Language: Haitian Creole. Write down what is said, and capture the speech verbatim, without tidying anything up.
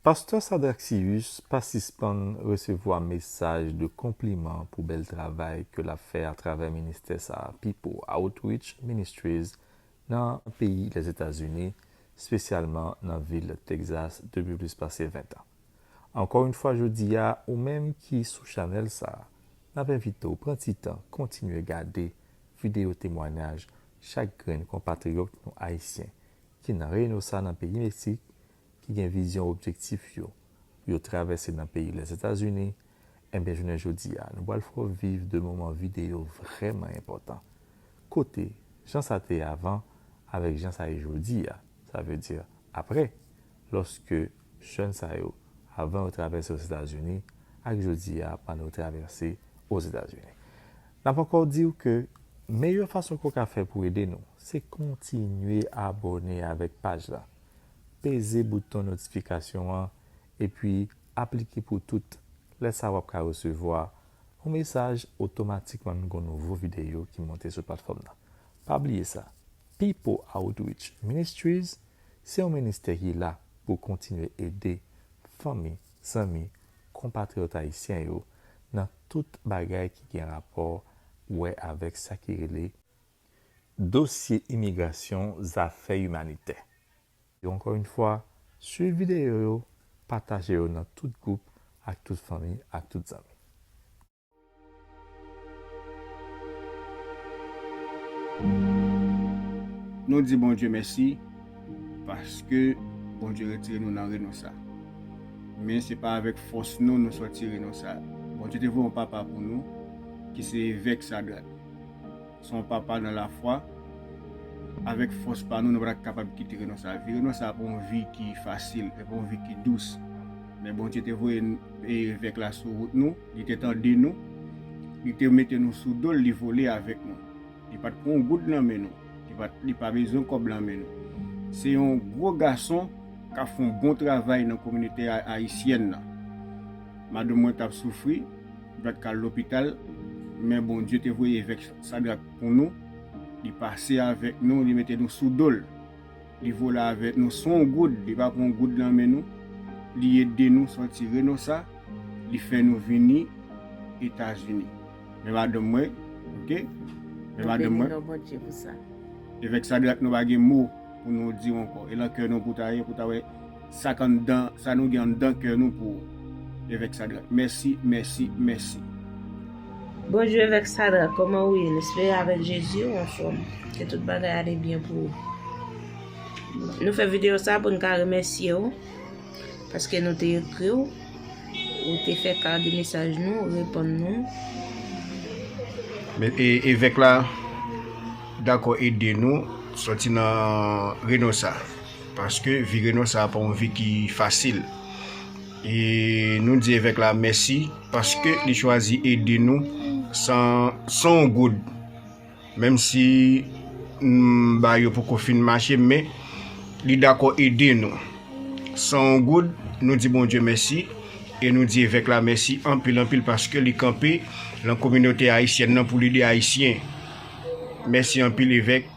Pastè Sadraxius pa sispann resevwa mesaj de konpliman pou bèl travay ke l ap fè atravè ministè sa a, People Outreach Ministries, nan peyi Lèzetazini, espesyalman nan vil Texas depi plis pase ven an. Ankò yon fwa jodi a, ou menm ki sou chanèl sa a, n ap envite w pran ti tan kontinye gade videyo temwayaj chak grenn konpatriyòt nou ayisyen ki nan Reynosa nan peyi Meksik, ki gen vizyon objektif yo pou yo travèse nan peyi Lèzetazini, enben jounen jodi a, nou pral fè w viv de moman videyo vrèman enpòtan. Kote, jan sa te ye avan, avèk jan sa ye jodi a, sa vle di apre, lòske jèn sa yo, avan yo travèse Ozetazini, ak jodi a, pandan yo travèse Ozetazini. N ap ankò di w ke meyè fason ke w ka fè pou ede nou, se kontinye abòne avèk paj la. Peze bouton notifikasyon an, epi aplike pou tout. Lè sa a w ap ka resevwa yon mesaj otomatikman lè nou gen yon nouvo videyo ki monte sou platfòm nan. Pa bliye sa, People Outreach Ministries se yon ministè ki la pou kontinye ede fanmi, zanmi, konpatriyòt ayisyen yo nan tout bagay ki gen rapò wè avèk sa ki rele dosye imigrasyon, zafè imanitè. Yo, ankò yon fwa, swiv videyo yo, pataje yo nan tout gwoup, ak tout fanmi, ak tout zanmi. Nou di Bondye mèsi, paske Bondye retire nou nan Reynosa. Men se pa avèk fòs nou nou sòti Reynosa. Bondye te voye yon papa pou nou, ki se evèk Sadrak. Se yon papa nan lafwa. Avèk fòs pa nou, nou pa t ap kapab kite Reynosa. Vi Reynosa pa yon vi ki fasil, e pa yon vi ki dous. Men Bondye te voye n- e evèk la sou wout nou, li te tande nou, li te mete nou sou do l, li vole avèk nou. Li pa t pran yon goud nan men nou, li pa t- li pa bezwen kòb nan men nou. Se yon gwo gason k ap fè yon bon travay nan kominote a- ayisyèn nan. Madanm mwen t ap soufri, li pa t ka al lopital, men Bondye te voye evèk Sadrak pou nou, li pase avèk nou, li mete nou sou do l. Li vole avèk nou san goud, li pa pran goud nan men nou. Li ede nou sòti Reynosa, li fè nou vini Etazini. Men madanm mwen, oke? Men madanm mwen. Nou beni non Bondye pou sa. Evèk Sadrak nou pa gen mo pou nou di ankò. E lan kè nou pou ta ye, pou ta wè sa k anndan, sa nou gen anndan kè nou pou evèk Sadrak. Mèsi, mèsi, mèsi. Bondye evèk Sadrak, kòman ou ye? M espere avèk Jezi ou anfòm. Ke tout bagay ale byen pou ou. Nou fè videyo sa pou n ka remèsye w. Paske nou te ekri w. Ou te fè ka de mesaj nou, ou reponn nou. Men e- evèk la dakò ede nou sòti nan Reynosa. Paske vi Reynosa pa yon vi ki fasil. E nou di evèk la mèsi paske li chwazi ede nou san san yon goud. Menm si m ba yo poko fin mache, men li dakò ede nou. San yon goud, nou di Bondye mèsi e nou di evèk la mèsi anpil anpil paske li kanpe lan kominote ayisyèn nan pou l ede ayisyen. Mèsi anpil evèk.